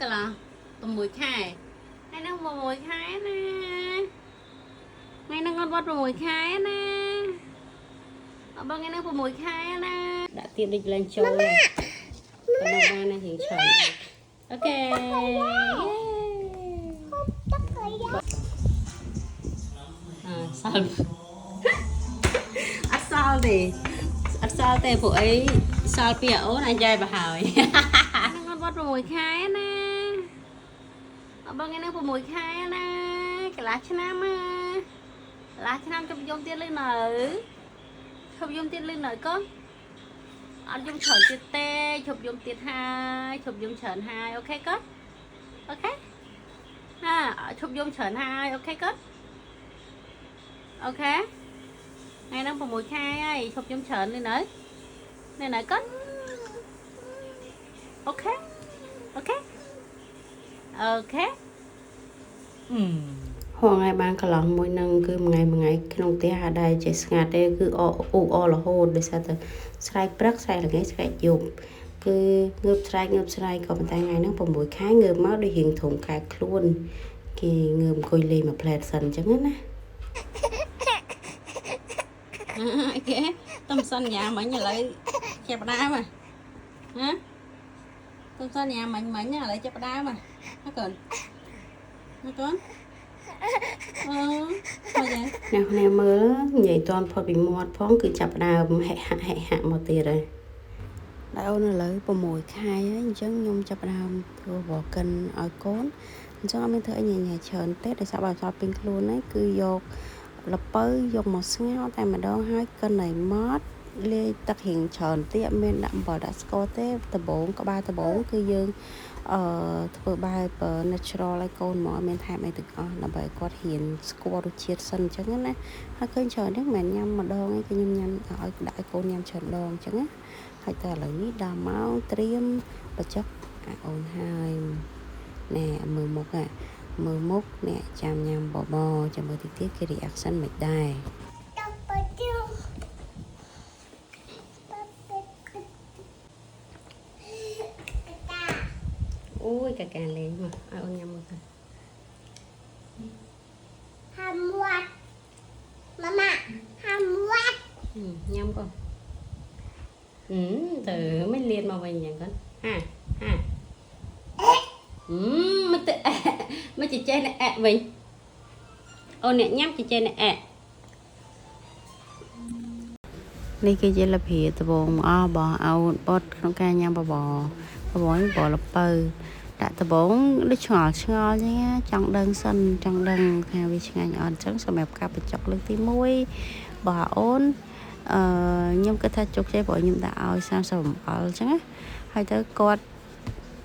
កន្លះ6ខែថ្ងៃហ្នឹង6ខែណាថ្ងៃហ្នឹងអត់វត្ត6ខែណាអត់បងថ្ងៃហ្នឹង6ខែណាដាក់ទៀតដូចឡើងចូលប៉ុណ្ណឹងបានណារៀងច្រើន OK ទឹកអី អើសល់អត់សល់ទេអត់សល់ទេពួកអីសល់ពីអូនអញយាយបើហើយហ្នឹងអត់វត្ត6ខែណាអត់បងថ្ងៃហ្នឹង6ខែណាកន្លះឆ្នាំណាកន្លះឆ្នាំជប់យំទៀតលឺនៅជប់យំទៀតលឺនៅកូនអត់យំច្រើនទៀតទេជប់យំទៀតហើយជប់យំច្រើនហើយ OK កូន OK ហាជប់យំច្រើនហើយ OK កូន OK ថ្ងៃហ្នឹង6ខែហើយឈប់យំច្រើននេះនៅនេះនៅកូន OK OK OK អឺ ហងឲ្យបានកន្លងមួយនឹងគឺមួយថ្ងៃមួយថ្ងៃក្នុងផ្ទះអាដែរចេះស្ងាត់ទេគឺអអ៊ូអរហូតដោយសារតែស្រែកព្រឹកស្រែកល្ងាចស្រែកយប់គឺងើបស្រែកងើបស្រែកក៏ប៉ុន្តែថ្ងៃហ្នឹង6ខែងើបមកដូចរៀងធំកែខ្លួនគេងើបអង្គុយលេងមួយផ្លែតសិនអញ្ចឹងណា គេតំសន្យាមិញឥឡូវចាប់ដើមហ៎ហ៎តំសន្យាមិញមិញឥឡូវចាប់ដើមហ៎ណាកូនណាកូនអឺមកយ៉ាង អ្នកគ្នាមើលនិយាយតន់ផុតពីមាត់ផងគឺចាប់ដើមហិហាក់ហិហាក់មកទៀតហើយដល់អូនឥឡូវ6ខែហើយអញ្ចឹងខ្ញុំចាប់ដើមធ្វើបបកិនឲ្យកូនអញ្ចឹងអត់មានធ្វើអីញ៉ៃញ៉ៃច្រើនទេដោយសារបើសល់ពេញខ្លួនហើយគឺយកល្ពៅយកមកស្ងោរតែម្ដងហើយកិនឲ្យម៉ត់លាយទឹករៀងច្រើនតិចអត់មានដាក់អំបិលដាក់ស្ករទេដំបងក្បាលដំបងគឺយើងអឺធ្វើបែប natural ឲ្យកូនមកអត់មានថែមអីទាំងអស់ដើម្បីឲ្យគាត់រៀនស្គាល់រសជាតិសិនអញ្ចឹងណាហើយឃើញច្រើនហ្នឹងមិនមែនញ៉ាំម្ដងទេគឺខ្ញុំញ៉ាំឲ្យដាក់ឲ្យកូនញ៉ាំច្រើនដងអញ្ចឹងណាហើយតែឥឡូវនេះដល់ម៉ោងត្រៀមបញ្ចុកអាអូនហើយណែមើលមុខអាមើលមុខអ្នកចាំញ៉ាំបបរចាំមើលតិចទៀតគេ reaction មិនដែរ ទឹកបជុំបបកា អូយកាកាលេងមកឲ្យអូនញ៉ាំមើលទៅ ហាមវត្តម៉ាម៉ាហាមវត្ត ញ៉ាំកូនអឺទៅមិនលៀនមកវិញអញ្ចឹងកូនហាហាអឺមិនទៅមិនចេះចេះអ្នកអែវិញអូនអ្នកញ៉ាំចេះចេះអ្នកអែ នេះគឺជាលភាដបងមកអស់របស់អូនបុតក្នុងការញ៉ាំបបរបបរនេះបបរល្ពៅដាក់ដបងដូចឆ្ងល់ឆ្ងល់ចឹងណាចង់ដឹងសិនចង់ដឹងថាវាឆ្ងាញ់អត់អញ្ចឹងសម្រាប់ការបញ្ចុកលើកទី1របស់អូនអឺខ្ញុំគិតថាជោគជ័យព្រោះខ្ញុំដាក់ឲ្យ30អំបិលអញ្ចឹងណាហើយទៅគាត់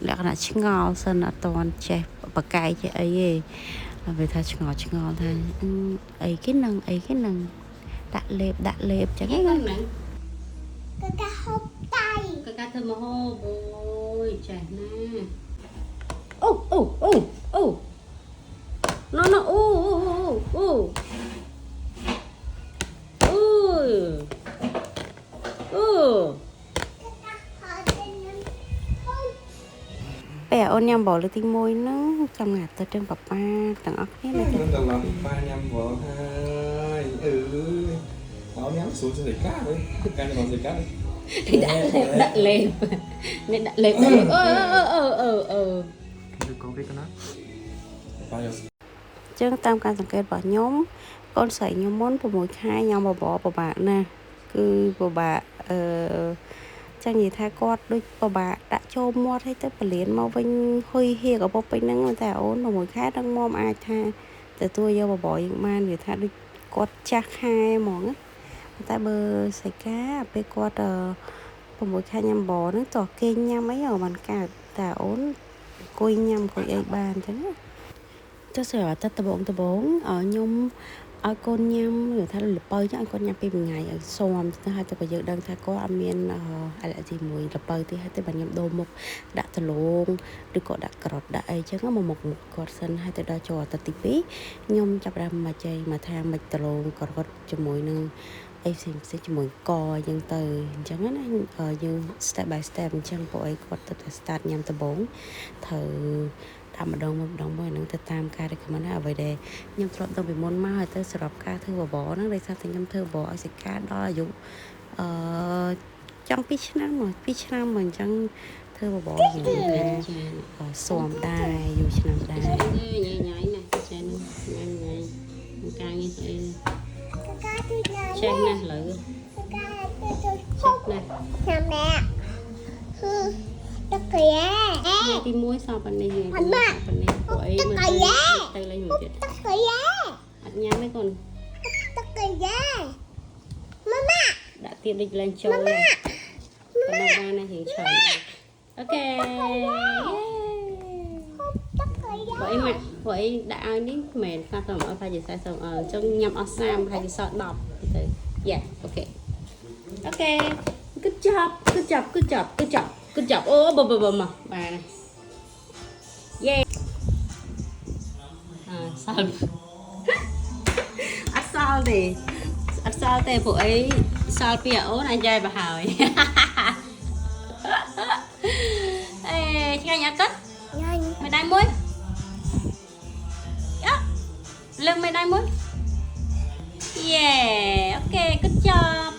លក្ខណៈឆ្ងល់សិនអត់តន់ចេះបកកែចេះអីទេហើយវាថាឆ្ងល់ឆ្ងល់ថាអីគេនឹងអីគេនឹងដាក់លេបដាក់លេបអញ្ចឹង គេ ណា កូនហ្នឹង កាកាហូបតៃ កាកាធ្វើម្ហូបអូយចេះណាអូអូអូអូណូណូអូអូអូអូអូ កាកាហូបទៅនឹងហូប ពេលអូនញ៉ាំបបរលើកទី1ហ្នឹងចាំថ្ងៃអាទិត្យទាំងប៉ាប៉ាទាំងអស់គ្នានៅ នឹងត្រឡប់ប៉ាញ៉ាំបបរហើយអឺអោញ៉ាំស្រួលជាងកាវិញកាញ៉ាំស្រួលកា នេះដាក់លេបដាក់លេបនេះដាក់លេបដាក់លេបអឺអឺអឺអឺអឺ គឺកូនគេកណាប៉ាយក ចឹងតាមការសង្កេតរបស់ខ្ញុំកូនស្រីខ្ញុំមុន6ខែញ៉ាំបបរពិបាកណាស់គឺពិបាកអឺចឹងនិយាយថាគាត់ដូចពិបាកដាក់ចូលមាត់ហើយទៅពលានមកវិញហុយហៀកឪពុកពេញហ្នឹងតែអូន6ខែដឹងមុំអាចថាទទួលយកបបរយើងបានវាថាដូចគាត់ចាស់ខែហ្មងណាតែបើសៃកាពេលគាត់6ខែញ៉ាំបបរហ្នឹងតោះគេញ៉ាំអីក៏បានកើតតែអូនអង្គុយញ៉ាំអង្គុយអីបានអញ្ចឹងណា ចុះសម្រាប់អាទិត្យដំបូងដំបូងខ្ញុំឲ្យកូនញ៉ាំឬថាល្ពៅចឹងឲ្យកូនញ៉ាំពីមួយថ្ងៃឲ្យស៊ាំទៅហើយទៅក៏យើងដឹងថាគាត់អត់មានអាឡែស៊ីមួយល្ពៅទេហើយទៅបាទខ្ញុំដូរមុខដាក់ដលងឬក៏ដាក់ក្រត់ដាក់អីចឹងមកមុខមុខគាត់សិនហើយទៅដល់ចូលអាទិត្យទី2ខ្ញុំចាប់ផ្ដើមមកចៃមកថាមិនដលងក្រត់ជាមួយនឹង អីផ្សេងផ្សេងជាមួយកអញ្ចឹងទៅអញ្ចឹងណាយើង step by step អញ្ចឹងព្រោះអីគាត់ទៅតែ start ញ៉ាំដំបូងត្រូវដាក់ម្ដងមកម្ដងមួយហ្នឹងទៅតាមការ recommend ណាអ្វីដែលខ្ញុំធ្លាប់ដឹងពីមុនមកហើយទៅសម្រាប់ការធ្វើបបរហ្នឹងដោយសារតែខ្ញុំធ្វើបបរឲ្យសិកាដល់អាយុអឺចង់2ឆ្នាំមក2ឆ្នាំមកអញ្ចឹងធ្វើបបររៀងថាស៊ាំដែរយូរឆ្នាំដែរ ញ៉ៃញ៉ៃណាចេះញ៉ៃញ៉ៃការងារស្អី កាទីណា ចេះណាស់លើ កាទីទៅ ចេះណាស់ ញ៉ាំម៉ែហឺតកយ៉ា ថ្ងៃទី1សល់ប៉ុណ្នេះថ្ងៃទី1ប៉ុណ្នេះពួកអីមើលទៅលេងមួយទៀត តកយ៉ា អត់ញ៉ាំទេកូន តកយ៉ាម៉ាម៉ា ដាក់ទៀតដូចលែងចូលប៉ុណ្ណឹងបានណារៀងច្រើន OK តកយ៉ា ព្រោះអីម៉ាក់ព្រោះអីដាក់ឲ្យនេះមិនមែន30 ml ប្រហែលជា40 ml អញ្ចឹងញ៉ាំអស់30ប្រហែលជាសល់10ទៅ Yeah, okay, okay, good job, good job, good job, good job, good job. អូបបបមកបានយេអសល់អត់សល់ទេអត់សល់ទេព្រោះអីសល់ពីអូនអញយាយបើហើយអេឆ្ងាញ់អត់កត់ ញ៉ាំ មេដៃមួយយ៉ាលើកមេដៃមួយ Yeah, okay, good job.